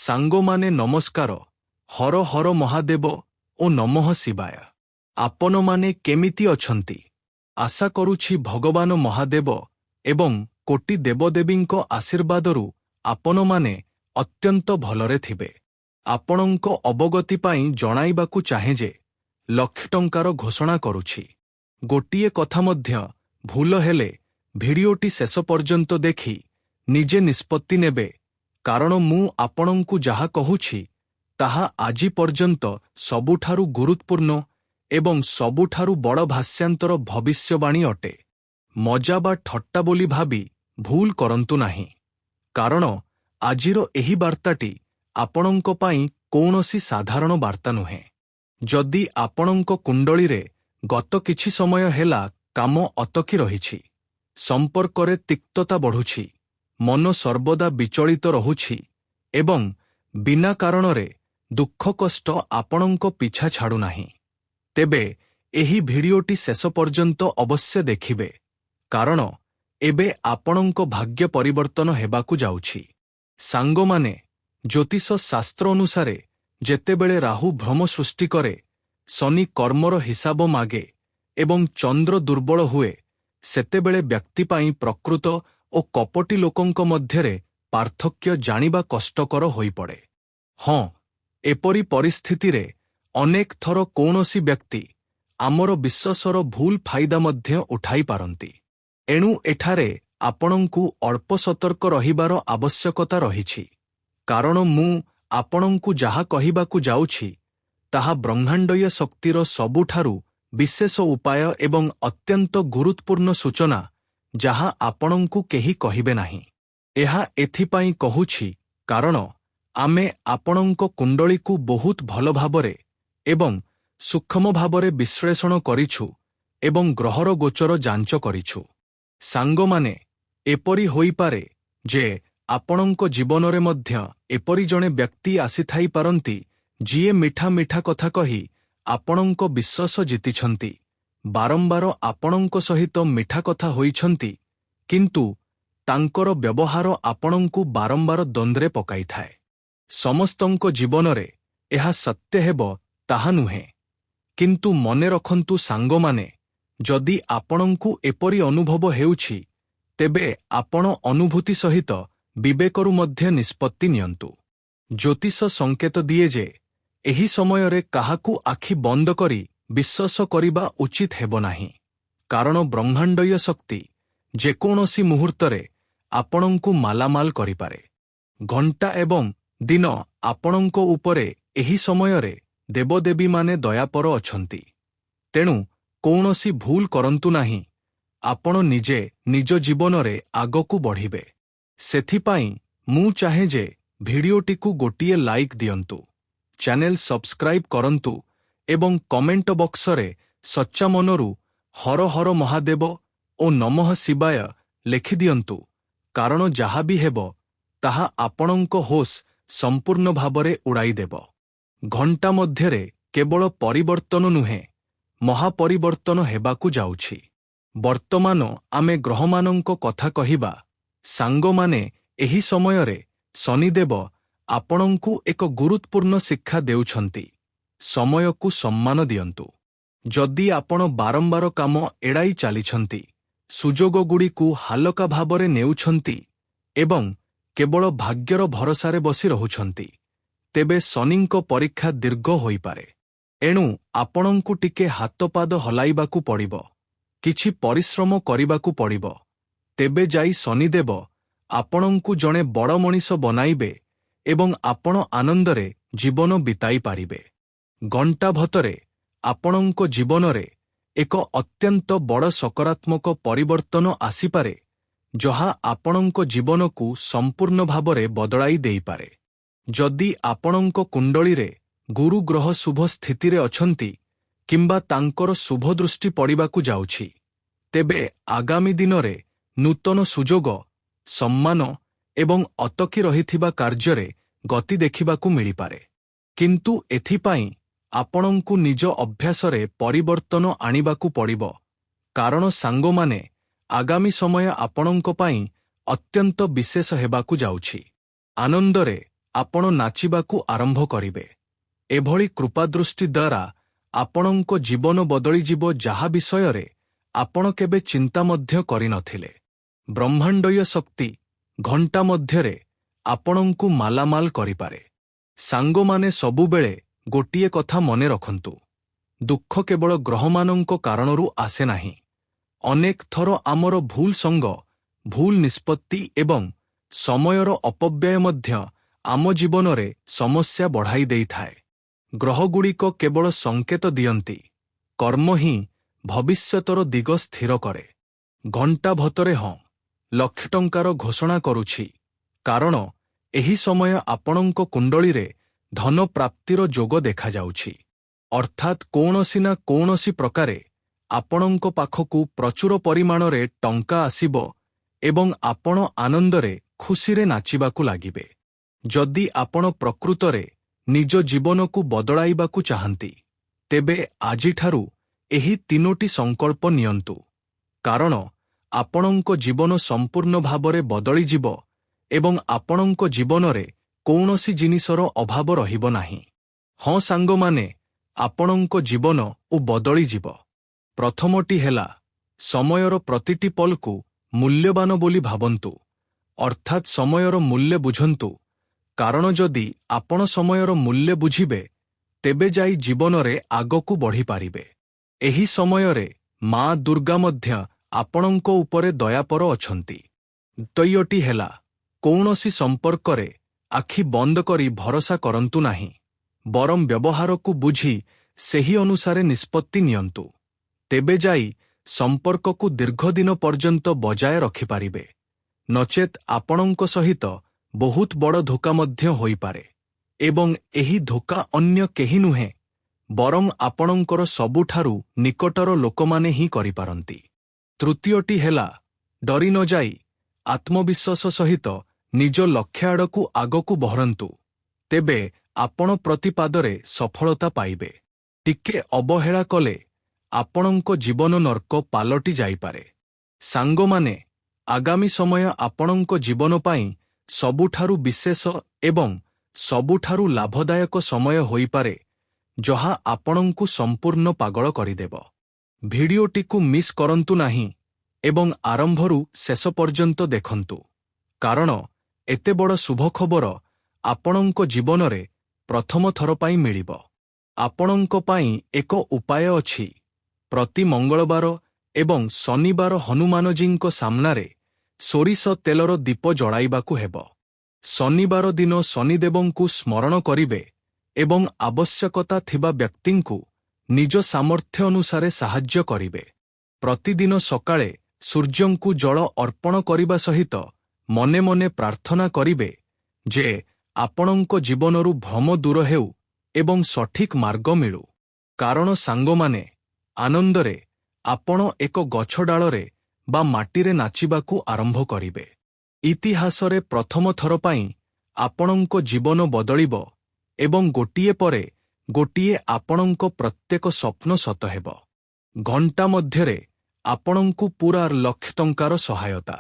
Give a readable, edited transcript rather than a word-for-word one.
ସାଙ୍ଗମାନେ, ନମସ୍କାର। ହର ହର ମହାଦେବ ଓ ନମଃ ଶିବାୟ। ଆପଣମାନେ କେମିତି ଅଛନ୍ତି? ଆଶା କରୁଛି ଭଗବାନ ମହାଦେବ ଏବଂ କୋଟି ଦେବଦେବୀଙ୍କ ଆଶୀର୍ବାଦରୁ ଆପଣମାନେ ଅତ୍ୟନ୍ତ ଭଲରେ ଥିବେ। ଆପଣଙ୍କ ଅବଗତି ପାଇଁ ଜଣାଇବାକୁ ଚାହେଁ ଯେ ଲକ୍ଷ ଟଙ୍କାର ଘୋଷଣା କରୁଛି। ଗୋଟିଏ କଥା ମଧ୍ୟ ଭୁଲ ହେଲେ ଭିଡିଓଟି ଶେଷ ପର୍ଯ୍ୟନ୍ତ ଦେଖି ନିଜେ ନିଷ୍ପତ୍ତି ନେବେ, କାରଣ ମୁଁ ଆପଣଙ୍କୁ ଯାହା କହୁଛି ତାହା ଆଜି ପର୍ଯ୍ୟନ୍ତ ସବୁଠାରୁ ଗୁରୁତ୍ୱପୂର୍ଣ୍ଣ ଏବଂ ସବୁଠାରୁ ବଡ଼ ଭାଷ୍ୟାନ୍ତର ଭବିଷ୍ୟବାଣୀ ଅଟେ। ମଜା ବା ଥଟ୍ଟା ବୋଲି ଭାବି ଭୁଲ କରନ୍ତୁ ନାହିଁ, କାରଣ ଆଜିର ଏହି ବାର୍ତ୍ତାଟି ଆପଣଙ୍କ ପାଇଁ କୌଣସି ସାଧାରଣ ବାର୍ତ୍ତା ନୁହେଁ। ଯଦି ଆପଣଙ୍କ କୁଣ୍ଡଳୀରେ ଗତ କିଛି ସମୟ ହେଲା କାମ ଅଟକି ରହିଛି, ସମ୍ପର୍କରେ ତିକ୍ତତା ବଢ଼ୁଛି, ମନ ସର୍ବଦା ବିଚଳିତ ରହୁଛି ଏବଂ ବିନା କାରଣରେ ଦୁଃଖ କଷ୍ଟ ଆପଣଙ୍କ ପିଛା ଛାଡ଼ୁନାହିଁ, ତେବେ ଏହି ଭିଡିଓଟି ଶେଷ ପର୍ଯ୍ୟନ୍ତ ଅବଶ୍ୟ ଦେଖିବେ, କାରଣ ଏବେ ଆପଣଙ୍କ ଭାଗ୍ୟ ପରିବର୍ତ୍ତନ ହେବାକୁ ଯାଉଛି। ସାଙ୍ଗମାନେ, ଜ୍ୟୋତିଷ ଶାସ୍ତ୍ର ଅନୁସାରେ ଯେତେବେଳେ ରାହୁ ଭ୍ରମ ସୃଷ୍ଟି କରେ, ଶନି କର୍ମର ହିସାବ ମାଗେ ଏବଂ ଚନ୍ଦ୍ର ଦୁର୍ବଳ ହୁଏ, ସେତେବେଳେ ବ୍ୟକ୍ତି ପାଇଁ ପ୍ରକୃତ ଓ କପଟି ଲୋକଙ୍କ ମଧ୍ୟରେ ପାର୍ଥକ୍ୟ ଜାଣିବା କଷ୍ଟକର ହୋଇପଡ଼େ। ହଁ, ଏପରି ପରିସ୍ଥିତିରେ ଅନେକ ଥର କୌଣସି ବ୍ୟକ୍ତି ଆମର ବିଶ୍ୱାସର ଭୁଲ ଫାଇଦା ମଧ୍ୟ ଉଠାଇ ପାରନ୍ତି। ଏଣୁ ଏଠାରେ ଆପଣଙ୍କୁ ଅଳ୍ପ ସତର୍କ ରହିବାର ଆବଶ୍ୟକତା ରହିଛି, କାରଣ ମୁଁ ଆପଣଙ୍କୁ ଯାହା କହିବାକୁ ଯାଉଛି ତାହା ବ୍ରହ୍ମାଣ୍ଡୀୟ ଶକ୍ତିର ସବୁଠାରୁ ବିଶେଷ ଉପାୟ ଏବଂ ଅତ୍ୟନ୍ତ ଗୁରୁତ୍ୱପୂର୍ଣ୍ଣ ସୂଚନା, ଯାହା ଆପଣଙ୍କୁ କେହି କହିବେ ନାହିଁ। ଏହା ଏଥିପାଇଁ କହୁଛି, କାରଣ ଆମେ ଆପଣଙ୍କ କୁଣ୍ଡଳୀକୁ ବହୁତ ଭଲ ଭାବରେ ଏବଂ ସୂକ୍ଷ୍ମ ଭାବରେ ବିଶ୍ଳେଷଣ କରିଛୁ ଏବଂ ଗ୍ରହର ଗୋଚର ଯାଞ୍ଚ କରିଛୁ। ସାଙ୍ଗମାନେ, ଏପରି ହୋଇପାରେ ଯେ ଆପଣଙ୍କ ଜୀବନରେ ମଧ୍ୟ ଏପରି ଜଣେ ବ୍ୟକ୍ତି ଆସିଥାଇପାରନ୍ତି, ଯିଏ ମିଠା ମିଠା କଥା କହି ଆପଣଙ୍କ ବିଶ୍ୱାସ ଜିତିଛନ୍ତି, ବାରମ୍ବାର ଆପଣଙ୍କ ସହିତ ମିଠା କଥା ହୋଇଛନ୍ତି, କିନ୍ତୁ ତାଙ୍କର ବ୍ୟବହାର ଆପଣଙ୍କୁ ବାରମ୍ବାର ଦ୍ୱନ୍ଦ୍ୱରେ ପକାଇଥାଏ। ସମସ୍ତଙ୍କ ଜୀବନରେ ଏହା ସତ୍ୟ ହେବ ତାହା ନୁହେଁ, କିନ୍ତୁ ମନେ ରଖନ୍ତୁ ସାଙ୍ଗମାନେ, ଯଦି ଆପଣଙ୍କୁ ଏପରି ଅନୁଭବ ହେଉଛି, ତେବେ ଆପଣ ଅନୁଭୂତି ସହିତ ବିବେକରୁ ମଧ୍ୟ ନିଷ୍ପତ୍ତି ନିଅନ୍ତୁ। ଜ୍ୟୋତିଷ ସଂକେତ ଦିଏ ଯେ ଏହି ସମୟରେ କାହାକୁ ଆଖି ବନ୍ଦ କରି ବିଶ୍ୱାସ କରିବା ଉଚିତ ହେବ ନାହିଁ, କାରଣ ବ୍ରହ୍ମାଣ୍ଡୀୟ ଶକ୍ତି ଯେକୌଣସି ମୁହୂର୍ତ୍ତରେ ଆପଣଙ୍କୁ ମାଲାମାଲ କରିପାରେ। ଘଣ୍ଟା ଏବଂ ଦିନ ଆପଣଙ୍କ ଉପରେ ଏହି ସମୟରେ ଦେବଦେବୀମାନେ ଦୟାପର ଅଛନ୍ତି। ତେଣୁ କୌଣସି ଭୁଲ କରନ୍ତୁ ନାହିଁ। ଆପଣ ନିଜେ ନିଜ ଜୀବନରେ ଆଗକୁ ବଢ଼ିବେ। ସେଥିପାଇଁ ମୁଁ ଚାହେଁ ଯେ ଭିଡିଓଟିକୁ ଗୋଟିଏ ଲାଇକ୍ ଦିଅନ୍ତୁ, ଚ୍ୟାନେଲ ସବସ୍କ୍ରାଇବ୍ କରନ୍ତୁ ଏବଂ କମେଣ୍ଟ ବକ୍ସରେ ସଚ୍ଚା ମନରୁ ହର ହର ମହାଦେବ ଓ ନମଃ ଶିବାୟ ଲେଖିଦିଅନ୍ତୁ, କାରଣ ଯାହା ବି ହେବ ତାହା ଆପଣଙ୍କ ହୋସ୍ ସମ୍ପୂର୍ଣ୍ଣ ଭାବରେ ଉଡ଼ାଇଦେବ। ଘଣ୍ଟା ମଧ୍ୟରେ କେବଳ ପରିବର୍ତ୍ତନ ନୁହେଁ, ମହାପରିବର୍ତ୍ତନ ହେବାକୁ ଯାଉଛି। ବର୍ତ୍ତମାନ ଆମେ ଗ୍ରହମାନଙ୍କ କଥା କହିବା। ସାଙ୍ଗମାନେ, ଏହି ସମୟରେ ଶନିଦେବ ଆପଣଙ୍କୁ ଏକ ଗୁରୁତ୍ୱପୂର୍ଣ୍ଣ ଶିକ୍ଷା ଦେଉଛନ୍ତି: ସମୟକୁ ସମ୍ମାନ ଦିଅନ୍ତୁ। ଯଦି ଆପଣ ବାରମ୍ବାର କାମ ଏଡ଼ାଇ ଚାଲିଛନ୍ତି, ସୁଯୋଗଗୁଡ଼ିକୁ ହାଲକା ଭାବରେ ନେଉଛନ୍ତି ଏବଂ କେବଳ ଭାଗ୍ୟର ଭରସାରେ ବସି ରହୁଛନ୍ତି, ତେବେ ଶନିଙ୍କ ପରୀକ୍ଷା ଦୀର୍ଘ ହୋଇପାରେ। ଏଣୁ ଆପଣଙ୍କୁ ଟିକେ ହାତପାଦ ହଲାଇବାକୁ ପଡ଼ିବ, କିଛି ପରିଶ୍ରମ କରିବାକୁ ପଡ଼ିବ। ତେବେ ଯାଇ ଶନିଦେବ ଆପଣଙ୍କୁ ଜଣେ ବଡ଼ ମଣିଷ ବନାଇବେ ଏବଂ ଆପଣ ଆନନ୍ଦରେ ଜୀବନ ବିତାଇ ପାରିବେ। ଘଣ୍ଟା ଭିତରେ ଆପଣଙ୍କ ଜୀବନରେ ଏକ ଅତ୍ୟନ୍ତ ବଡ଼ ସକାରାତ୍ମକ ପରିବର୍ତ୍ତନ ଆସିପାରେ, ଯାହା ଆପଣଙ୍କ ଜୀବନକୁ ସମ୍ପୂର୍ଣ୍ଣ ଭାବରେ ବଦଳାଇ ଦେଇପାରେ। ଯଦି ଆପଣଙ୍କ କୁଣ୍ଡଳୀରେ ଗୁରୁ ଗ୍ରହ ଶୁଭ ସ୍ଥିତିରେ ଅଛନ୍ତି କିମ୍ବା ତାଙ୍କର ଶୁଭ ଦୃଷ୍ଟି ପଡ଼ିବାକୁ ଯାଉଛି, ତେବେ ଆଗାମୀ ଦିନରେ ନୂତନ ସୁଯୋଗ, ସମ୍ମାନ ଏବଂ ଅଟକି ରହିଥିବା କାର୍ଯ୍ୟରେ ଗତି ଦେଖିବାକୁ ମିଳିପାରେ। କିନ୍ତୁ ଏଥିପାଇଁ ଆପଣଙ୍କୁ ନିଜ ଅଭ୍ୟାସରେ ପରିବର୍ତ୍ତନ ଆଣିବାକୁ ପଡ଼ିବ, କାରଣ ସାଙ୍ଗମାନେ, ଆଗାମୀ ସମୟ ଆପଣଙ୍କ ପାଇଁ ଅତ୍ୟନ୍ତ ବିଶେଷ ହେବାକୁ ଯାଉଛି। ଆନନ୍ଦରେ ଆପଣ ନାଚିବାକୁ ଆରମ୍ଭ କରିବେ। ଏଭଳି କୃପାଦୃଷ୍ଟି ଦ୍ୱାରା ଆପଣଙ୍କ ଜୀବନ ବଦଳିଯିବ, ଯାହା ବିଷୟରେ ଆପଣ କେବେ ଚିନ୍ତା ମଧ୍ୟ କରିନଥିଲେ। ବ୍ରହ୍ମାଣ୍ଡୀୟ ଶକ୍ତି ଘଣ୍ଟା ମଧ୍ୟରେ ଆପଣଙ୍କୁ ମାଲାମାଲ କରିପାରେ। ସାଙ୍ଗମାନେ, ସବୁବେଳେ ଗୋଟିଏ କଥା ମନେ ରଖନ୍ତୁ, ଦୁଃଖ କେବଳ ଗ୍ରହମାନଙ୍କ କାରଣରୁ ଆସେ ନାହିଁ। ଅନେକ ଥର ଆମର ଭୁଲ ସଙ୍ଗ, ଭୁଲ ନିଷ୍ପତ୍ତି ଏବଂ ସମୟର ଅପବ୍ୟୟ ମଧ୍ୟ ଆମ ଜୀବନରେ ସମସ୍ୟା ବଢ଼ାଇ ଦେଇଥାଏ। ଗ୍ରହଗୁଡ଼ିକ କେବଳ ସଂକେତ ଦିଅନ୍ତି, କର୍ମ ହିଁ ଭବିଷ୍ୟତର ଦିଗ ସ୍ଥିର କରେ। ଘଣ୍ଟା ଭିତରେ ହଁ, ଲକ୍ଷ ଟଙ୍କାର ଘୋଷଣା କରୁଛି, କାରଣ ଏହି ସମୟ ଆପଣଙ୍କ କୁଣ୍ଡଳୀରେ ଧନ ପ୍ରାପ୍ତିର ଯୋଗ ଦେଖାଯାଉଛି। ଅର୍ଥାତ୍ କୌଣସି ନା କୌଣସି ପ୍ରକାରେ ଆପଣଙ୍କ ପାଖକୁ ପ୍ରଚୁର ପରିମାଣରେ ଟଙ୍କା ଆସିବ ଏବଂ ଆପଣ ଆନନ୍ଦରେ ଖୁସିରେ ନାଚିବାକୁ ଲାଗିବେ। ଯଦି ଆପଣ ପ୍ରକୃତରେ ନିଜ ଜୀବନକୁ ବଦଳାଇବାକୁ ଚାହାନ୍ତି, ତେବେ ଆଜିଠାରୁ ଏହି ତିନୋଟି ସଂକଳ୍ପ ନିଅନ୍ତୁ, କାରଣ ଆପଣଙ୍କ ଜୀବନ ସମ୍ପୂର୍ଣ୍ଣ ଭାବରେ ବଦଳିଯିବ ଏବଂ ଆପଣଙ୍କ ଜୀବନରେ କୌଣସି ଜିନିଷର ଅଭାବ ରହିବ ନାହିଁ। ହଁ ସାଙ୍ଗମାନେ, ଆପଣଙ୍କ ଜୀବନ ଓ ବଦଳିଯିବ। ପ୍ରଥମଟି ହେଲା, ସମୟର ପ୍ରତିଟି ପଲକୁ ମୂଲ୍ୟବାନ ବୋଲି ଭାବନ୍ତୁ, ଅର୍ଥାତ୍ ସମୟର ମୂଲ୍ୟ ବୁଝନ୍ତୁ, କାରଣ ଯଦି ଆପଣ ସମୟର ମୂଲ୍ୟ ବୁଝିବେ, ତେବେ ଯାଇ ଜୀବନରେ ଆଗକୁ ବଢ଼ିପାରିବେ। ଏହି ସମୟରେ ମା ଦୁର୍ଗା ମଧ୍ୟ ଆପଣଙ୍କ ଉପରେ ଦୟାପର ଅଛନ୍ତି। ଦ୍ୱିତୀୟଟି ହେଲା, କୌଣସି ସମ୍ପର୍କରେ ଆଖି ବନ୍ଦ କରି ଭରସା କରନ୍ତୁ ନାହିଁ, ବରଂ ବ୍ୟବହାରକୁ ବୁଝି ସେହି ଅନୁସାରେ ନିଷ୍ପତ୍ତି ନିଅନ୍ତୁ। ତେବେ ଯାଇ ସମ୍ପର୍କକୁ ଦୀର୍ଘଦିନ ପର୍ଯ୍ୟନ୍ତ ବଜାୟ ରଖିପାରିବେ, ନଚେତ୍ ଆପଣଙ୍କ ସହିତ ବହୁତ ବଡ଼ ଧୋକା ମଧ୍ୟ ହୋଇପାରେ ଏବଂ ଏହି ଧୋକା ଅନ୍ୟ କେହି ନୁହେଁ, ବରଂ ଆପଣଙ୍କର ସବୁଠାରୁ ନିକଟର ଲୋକମାନେ ହିଁ କରିପାରନ୍ତି। ତୃତୀୟଟି ହେଲା, ଡରି ନ ଯାଇ ଆତ୍ମବିଶ୍ୱାସ ସହିତ ନିଜ ଲକ୍ଷ୍ୟ ଆଡ଼କୁ ଆଗକୁ ବଢ଼ନ୍ତୁ, ତେବେ ଆପଣ ପ୍ରତିପାଦରେ ସଫଳତା ପାଇବେ। ଟିକେ ଅବହେଳା କଲେ ଆପଣଙ୍କ ଜୀବନ ନର୍କ ପାଲଟି ଯାଇପାରେ। ସାଙ୍ଗମାନେ, ଆଗାମୀ ସମୟ ଆପଣଙ୍କ ଜୀବନ ପାଇଁ ସବୁଠାରୁ ବିଶେଷ ଏବଂ ସବୁଠାରୁ ଲାଭଦାୟକ ସମୟ ହୋଇପାରେ, ଯାହା ଆପଣଙ୍କୁ ସମ୍ପୂର୍ଣ୍ଣ ପାଗଳ କରିଦେବ। ଭିଡିଓଟିକୁ ମିସ୍ କରନ୍ତୁ ନାହିଁ ଏବଂ ଆରମ୍ଭରୁ ଶେଷ ପର୍ଯ୍ୟନ୍ତ ଦେଖନ୍ତୁ, କାରଣ ଏତେ ବଡ଼ ଶୁଭ ଖବର ଆପଣଙ୍କ ଜୀବନରେ ପ୍ରଥମ ଥର ପାଇଁ ମିଳିବ। ଆପଣଙ୍କ ପାଇଁ ଏକ ଉପାୟ ଅଛି। ପ୍ରତି ମଙ୍ଗଳବାର ଏବଂ ଶନିବାର ହନୁମାନଜୀଙ୍କ ସାମ୍ନାରେ ସୋରିଷ ତେଲର ଦୀପ ଜଳାଇବାକୁ ହେବ। ଶନିବାର ଦିନ ଶନିଦେବଙ୍କୁ ସ୍ମରଣ କରିବେ ଏବଂ ଆବଶ୍ୟକତା ଥିବା ବ୍ୟକ୍ତିଙ୍କୁ ନିଜ ସାମର୍ଥ୍ୟ ଅନୁସାରେ ସାହାଯ୍ୟ କରିବେ। ପ୍ରତିଦିନ ସକାଳେ ସୂର୍ଯ୍ୟଙ୍କୁ ଜଳ ଅର୍ପଣ କରିବା ସହିତ ମନେ ମନେ ପ୍ରାର୍ଥନା କରିବେ ଯେ ଆପଣଙ୍କ ଜୀବନରୁ ଭ୍ରମ ଦୂର ହେଉ ଏବଂ ସଠିକ୍ ମାର୍ଗ ମିଳୁ। କାରଣ ସାଙ୍ଗମାନେ, ଆନନ୍ଦରେ ଆପଣ ଏକ ଗଛ ଡାଳରେ ବା ମାଟିରେ ନାଚିବାକୁ ଆରମ୍ଭ କରିବେ। ଇତିହାସରେ ପ୍ରଥମ ଥର ପାଇଁ ଆପଣଙ୍କ ଜୀବନ ବଦଳିବ ଏବଂ ଗୋଟିଏ ପରେ ଗୋଟିଏ ଆପଣଙ୍କ ପ୍ରତ୍ୟେକ ସ୍ୱପ୍ନ ସତ ହେବ। ଘଣ୍ଟା ମଧ୍ୟରେ ଆପଣଙ୍କୁ ପୂରା ଲକ୍ଷ ଟଙ୍କାର ସହାୟତା।